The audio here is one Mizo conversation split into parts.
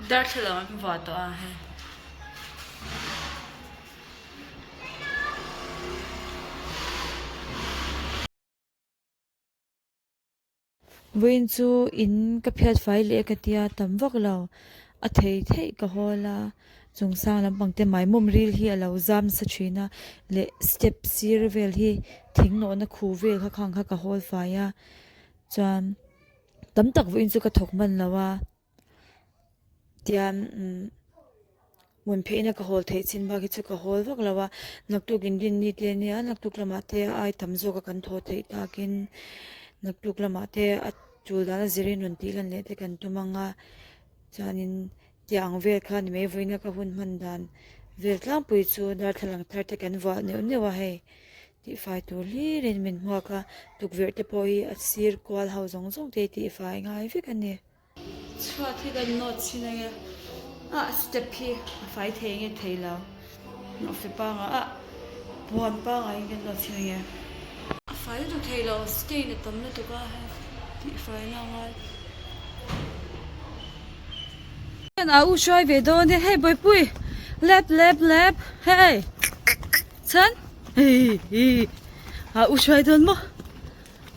Darthlalang an vuah tawh a hei. Vawiin chu in ka phiat fai leh ka tia tam vak lo a thei theih ka hawl a chung sang lampang te maimawm ril hi a lo zam nasa thin a leh step sir vel hi thing nawhna khu vel kha khang kha ka hawl fai a chuan tam tak vawiin chu ka thawk hman lo a. Tian umm hmun pheina ka hawl theih chin bak hi chu ka hawl vak lo a, naktuk inrinni te ania naktuk lamah te a ai tam zawk a kan thaw theih takin naktuk lamah te a tul dan a zirin rawn tih lan leh te kan tum ang a chuanin tiang ang vel kha ni mai vawiina ka hun hman dan vel tlangpui chu darthlalang thar te kan vuah neuh neuh a hei tihfai tur hlirin min hmuak a tukverh te pawh hi a sir kual ho zawng zawng te hi tihfai ngai vek a ni. Chhuat hi kan nawt chhin ange ah step hi a fai thei nge thei lo nawhfe pangai ah puan pangai in kan nawt chhin ange. A fai lutuk thei lo stain a tam lutuk a hei tihfai na angai. Hian a u hruai ve dawn e hei bawihpui lep lep lep hei chhan hei hi a u hruai dawn maw.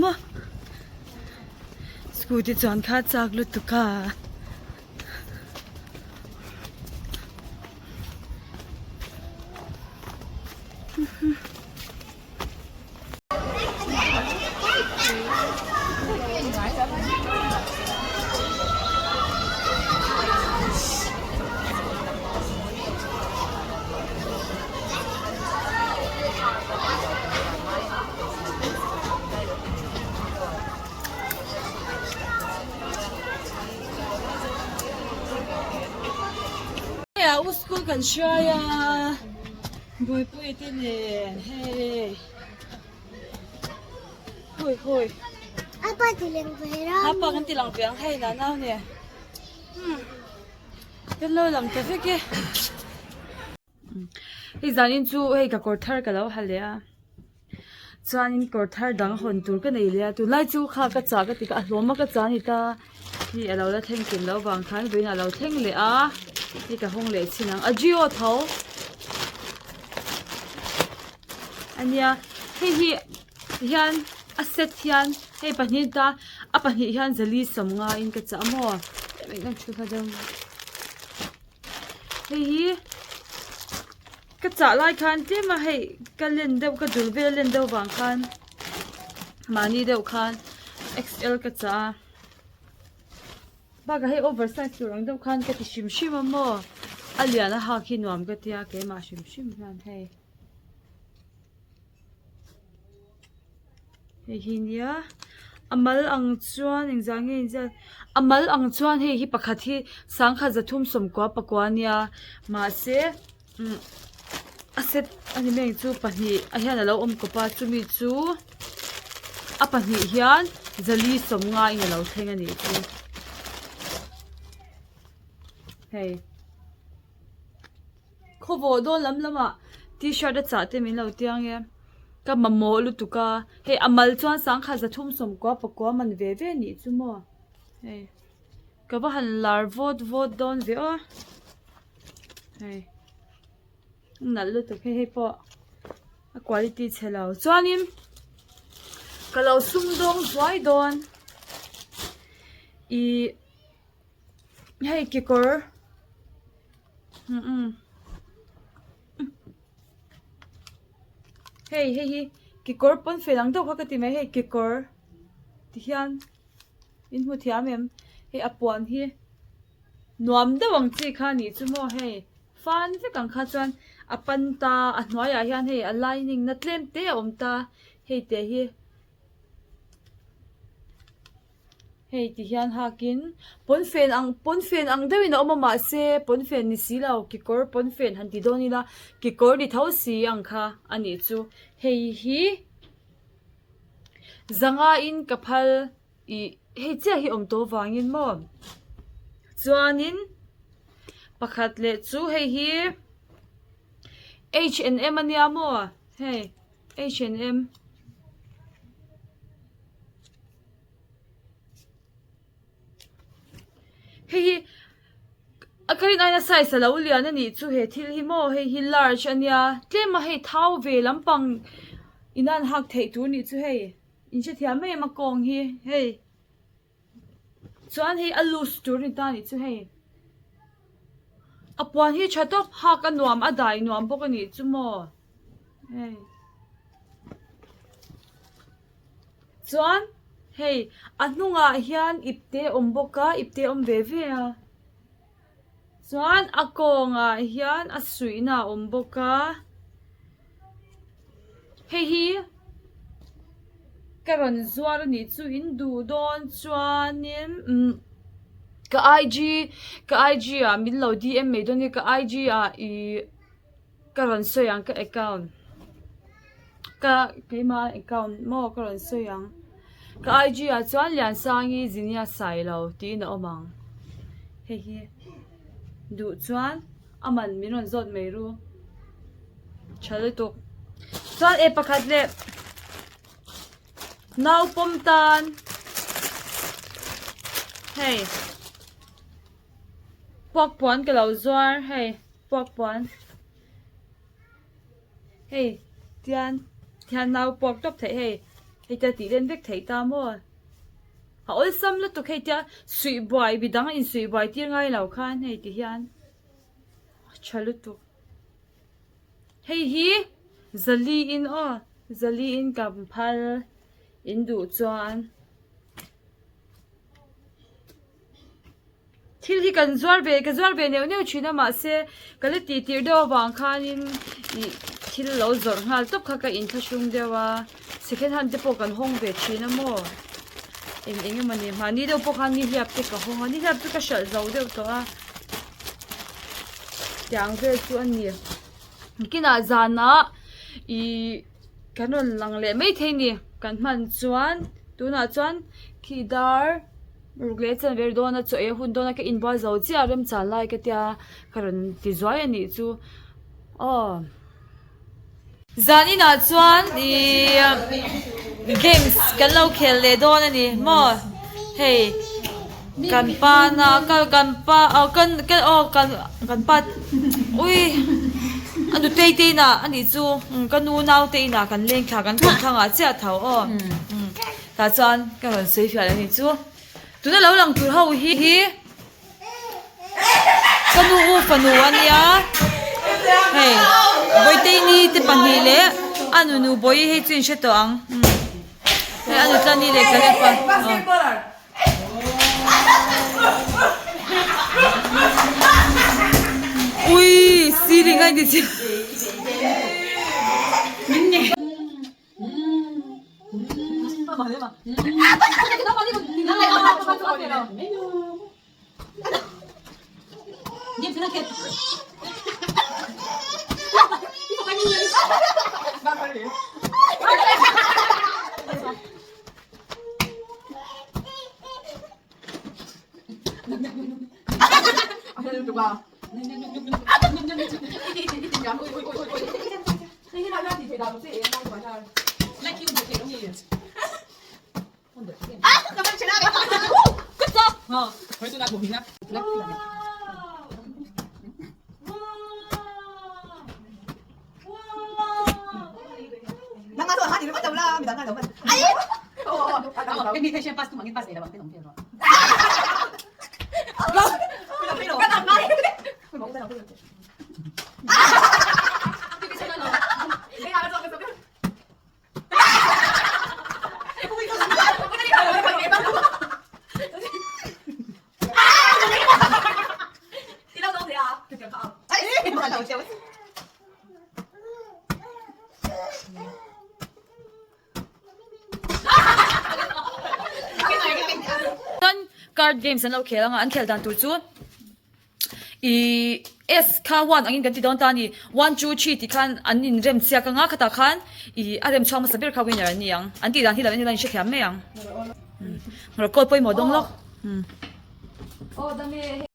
Maw scooty chuan kha chak lutuk a. Hei a u school kan hruai a buaipui te nen hei hawi hawi apa ti lang ve rang apa kan ti lang ve ang hei nau nen kan lo lang ta vek e. Hei zanin chu hei ka kawr thar ka lo ha leh a chuanin kawr thar dang hawn tur ka nei leh a tunlai chu kha ka chah ka ti kha a hlawm a ka chah a ni ta hei a lo la thleng kim loh vang khan vawiin a lo thleng leh a hei ka hawng leh chin ang a jio tho a nia hei hi tihian a set hian hei pahnih ta a pahnih hian zali sawmnga in ka chah a maw. Hei hi ka chah lai khan tlem a hei ka len deuh ka dul vel a len deuh vang khan mahni deuh khan XL ka chah a bakah hei over size tur ang deuh khan ka ti hrim hrim a maw a lian a hak hi nuam ka tia keimah hrim hrim hian hei. Hei hi nia a mal ang chuan engzah nge inziak a mal ang chuan hei hi pakhat hi sangkhat zathum sawmkua pakua ania mahse umm a set a ni mai ang chu pahnih a hian alo awm kawp a chumi chu a pahnih hian zali sawmnga in alo thleng a nih chu hei. Khawvawh dawn lam lamah t-shirt a chah te min lo tia nge ka mamawh lutuk a hei a mal chuan sangkhat zathum sawmkua pakua man ve ve nih chu maw hei ka va han lar vawt vawt dawn ve aw hei nalh lutuk hei hei pawh a quality chhe lo chuanin ka lo sumdawng zuai dawn ihh hei kekawr. Hei hei hi kekawr pawn fel ang deuh kha ka ti mai hei kekawr ti hian in hmu thiam em hei a puan hi nuam deuh ang chi kha a nih chu maw hei fan vek ang kha chuan a pan ta a hnuaiah hian hei a lining na tlem te a awm ta hei te hi. Hei ti hian hakin pawnfen ang pawnfen ang deuhin a awm a mahse pawnfen ni si lo kekawr pawnfen han ti dawn ila kekawr ni tho si ang kha a nih chu hei hi zanga in ka phal ih hei chiah hi awm tawh vangin maw chuanin pakhat leh chu hei hi H and M ania maw hei H and M. Hei hi ka rin aina size a lo lian a nih chu he thil hi maw hei hi large a nia tlem a hei thau ve lampang ina an hak theih tur nih chu hei in hrethiam em a kawng hi hei chuan hei a loose tur a ni ta a nih chu hei a puan hi tha tawp hak a nuam a dai nuam bawk a nih chu maw hei. Chuan hei a hnungah hian ipte a awm bawk a ipte a awm ve ve a chuan a kawngah hian a suihna a awm bawk a hei hi ka rawn zuar a nih chu in duh dawn chuanin umm ka I G ka I G ah min lo D M mai dawn nia ka I G ah ihh. Ka rawn sawi ang ka account ka keimah account maw ka rawn sawi ang ka IG ah chuan Liansangi Zinia Sailo tiin a awm ang hei hi duh chuan a man min rawn zawt mai ru tha lutuk chuan e pakhat leh nau pawm tan hei puak puan ka lo zuar hei. Puak puan hei tian tian nau puak tawp theih hei hei tia tih len vek theih ta maw a awlsam lutuk hei tia suih buai mi dang in suih buai tir ngai lo khan hei ti hian a tha lutuk hei hi zali in aw zali in kam phal in duh chuan. Thil hi kan zuar ve ka zuar ve neuh neuh thin a mahse ka la tih tirh deuh avang khanin ih thil lo zawrh nghal tawp kha ka inthlahrung deuh a second hand te pawh kan hawng ve thin a maw eng eng emaw ni mahni deuh pawh khan nihliap te ka hawng a nihliap chu ka hralh zo deuh tawh a tiang vel chu a ni kinah zanah ih kan rawn lang leh maithei a ni kan hman chuan tunah chuan khi dar. Ruk leh chan vel dawn a chaw ei a hun dawn a ka inbual zo chiah a remchan lai ka tia ka rawn ti zuai a nih chu aw. Zan inah chuan ihh games kan lo khel leh dawn a ni maw hei kan pa na ka kan pa aw kan ka aw kan kan pa ui a nutei te inah a nih chu ka nu naute inah kan leng thla kan kawm thlangah chiah tho aw. Tah chuan ka rawn sawi fiah leh a nih chu. Tuna lo lang tur ho hi hi ka nu u fanu a nia hei Bawihteini te pahnih leh a nunu Bawihi hei chu in hre tawh ang hei a nutlani leh Caleb a ui ceiling a in ti chhe. Card games an lo khel anga an khel dan tur chu Ihh S kha one angin kan ti dawn ta a ni. One two three tih khan an in rem chiak anga khatah khan ih a rem chhuak hmasa ber kha winner an ni ang. An tih dan hi lo en ila in hrethiam mai ang. Umm call pawimawh dawng lawk. Umm.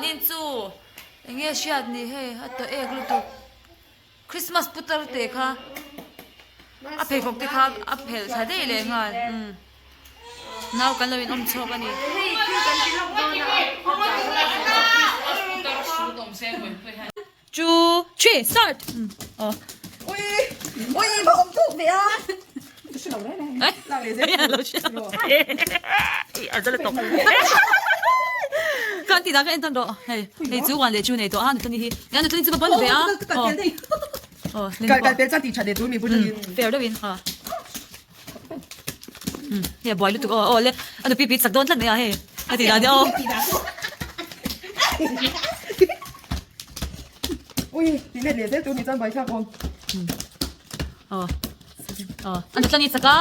Nin chu eng nge hriat ni hei a tawh ek lutuk. Christmas putar te kha a pheikhawk te kha a phelh thla daih leh nghal umm nau kan lo in awm chhuak a ni. Two, three, start! Kan ti dah ka en tan rawh. Hei, hei chu one leh two nei tawh a, nutani hi. Nia nutani chu ka ban ve a. Aw, Kal kal pel chuan tih tha leh tur mi bul atangin. Fair deuhin a. Hei a buai lutuk aw, aw le a nupi pi chak dawn tlat mai a hei. A ti dan aw. Ui, ti let leh zel tur ni chuan buai thlak awm. Aw. Aw, a nutani chak a.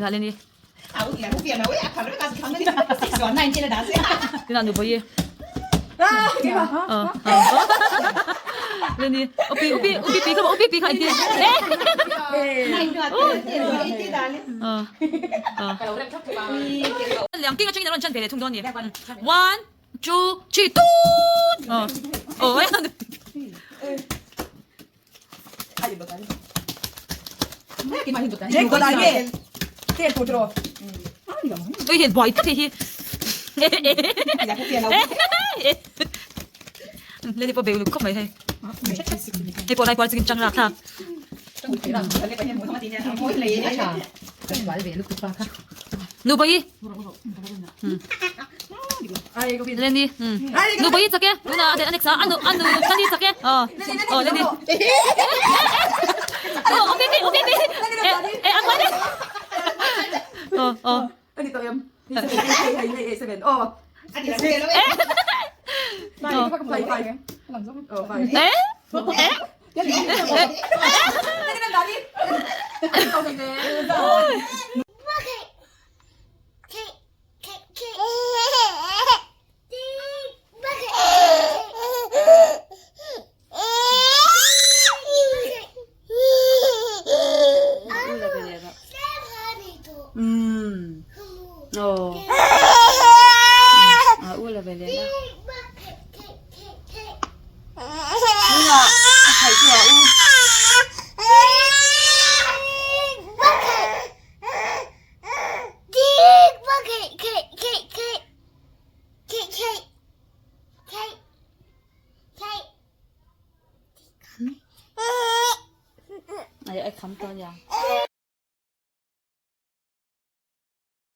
Lah le ni. Tina nu bawi. Leni, upi upi upi pi kha upi pi kha iti. Liang king atangin a rawn chan ve leh thung dawn ni. One, two, three, tut. Oh, Ui hian buai tak hei hi. Leni pawh beu khawp mai hei. Hei pawh lai kual chungin chang rak thlak. Nu bawi. Leni. Nu bawi chak e. Tuna a next a anu anu Leni chak e. Aw. Aw Leni. Aw opi pi opi pi. E a kual e. Aw aw. Ani to em. Hei hei hei seven. Aw. Five five. Aw five. Eh? Eh? Ai ai kham ta nia.